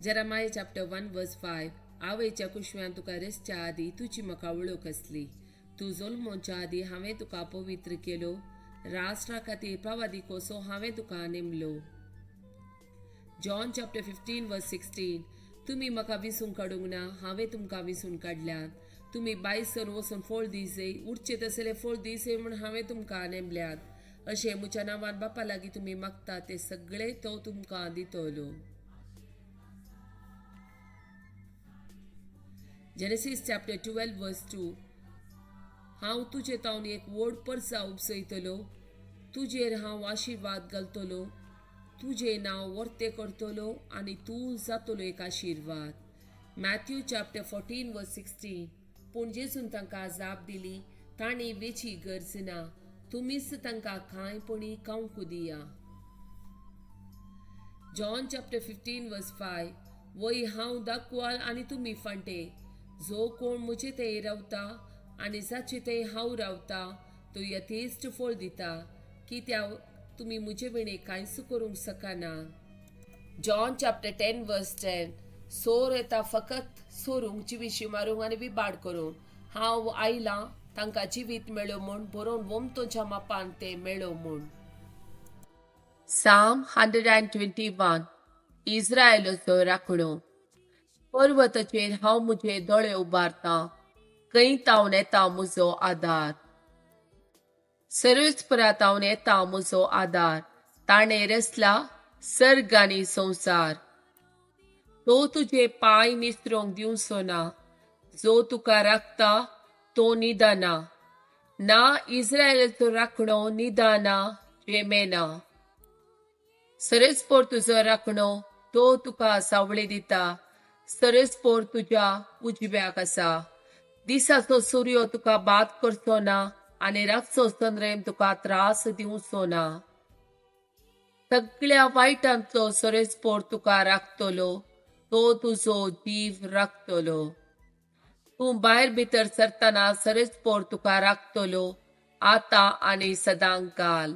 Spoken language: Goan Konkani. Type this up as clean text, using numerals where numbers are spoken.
Jeremiah chapter 1 verse 5. आवयच्या कुशव्यान तुका रसच्या आदी तुजी म्हाका वळख आसली. तूं जल्मोच्या आदी हांवें तुका पवित्र केलो. राष्ट्रा खातीर प्रवादी कसो हांवें तुका नेमलो. John chapter 15 verse 16. तुमी म्हाका विसून काडूंक ना, हांवें तुमकां विसून काडल्यात. तुमी बायसर वचून फळ दिसय, उरचे तसले फळ दिसय म्हूण हांवें तुमकां नेमल्यात. अशें म्हज्या नांवान बापा लागीं तुमी मागता ते सगळे तो तुमकां दितलो. Genesis chapter 12 verse 2. हांव तुजे तावन एक व्हड परसा उपसयतलो. तुजेर हांव आशिर्वाद घालतलो. तुजें नांव वर्तें करतलो आनी तूं जातलो एक आशिर्वाद. Matthew chapter 14 verse 16. पूण जेजून तांकां जाप दिली, तांणी वेची गरज ना, तुमीच तांकां कांय पणी खावंक दिया. John chapter 15 verse 5. वय हांव दाखवाल आनी तुमी फांटे. जो कोण म्हजे थंय रावता आनी जाचे थंय हांव रावता तो यथेश्ट फळ दिता, कित्याक तुमी म्हजे विणे कांयच करूंक शकना. John chapter 10 verse 10. सोर येता फकत सोरूंक, जिविशी मारूंक आनी विबाड करूंक. हांव आयलां तांकां जिवीत मेळो म्हूण, बरोवन वमतोच्या मापान ते मेळो म्हूण. Psalm 121. इस्रायलाचो राखणो. पर्वताचेर हांव म्हजे दोळे उबारतां, खंय तावन येता म्हजो आदार. सर्वेस्परा तावन येता म्हजो आदार. ताणें रचला सर्ग आनी संवसार. तो तुजे पांय निसरोंक दिवचो ना. जो तुका राखता तो निदाना ना. इस्रायलाचो राखणो निदाना जेमेना. सरस्पोर तुजो राखणो, तो तुका सावळी दिता. सरस्पोर तुज्या उजव्याक आसा. दिसाचो सूर्य तुका बाद करचो ना आनी रातचो चंद्रेम तुका त्रास दिवचो ना. सगळ्या वायटांतलो सरस्पोर तुका राखतलो, तो तुजो जीव राखतलो. तूं भायर भितर सरतना सरस्पोर तुका राखतलो, आतां आनी सदांकाल.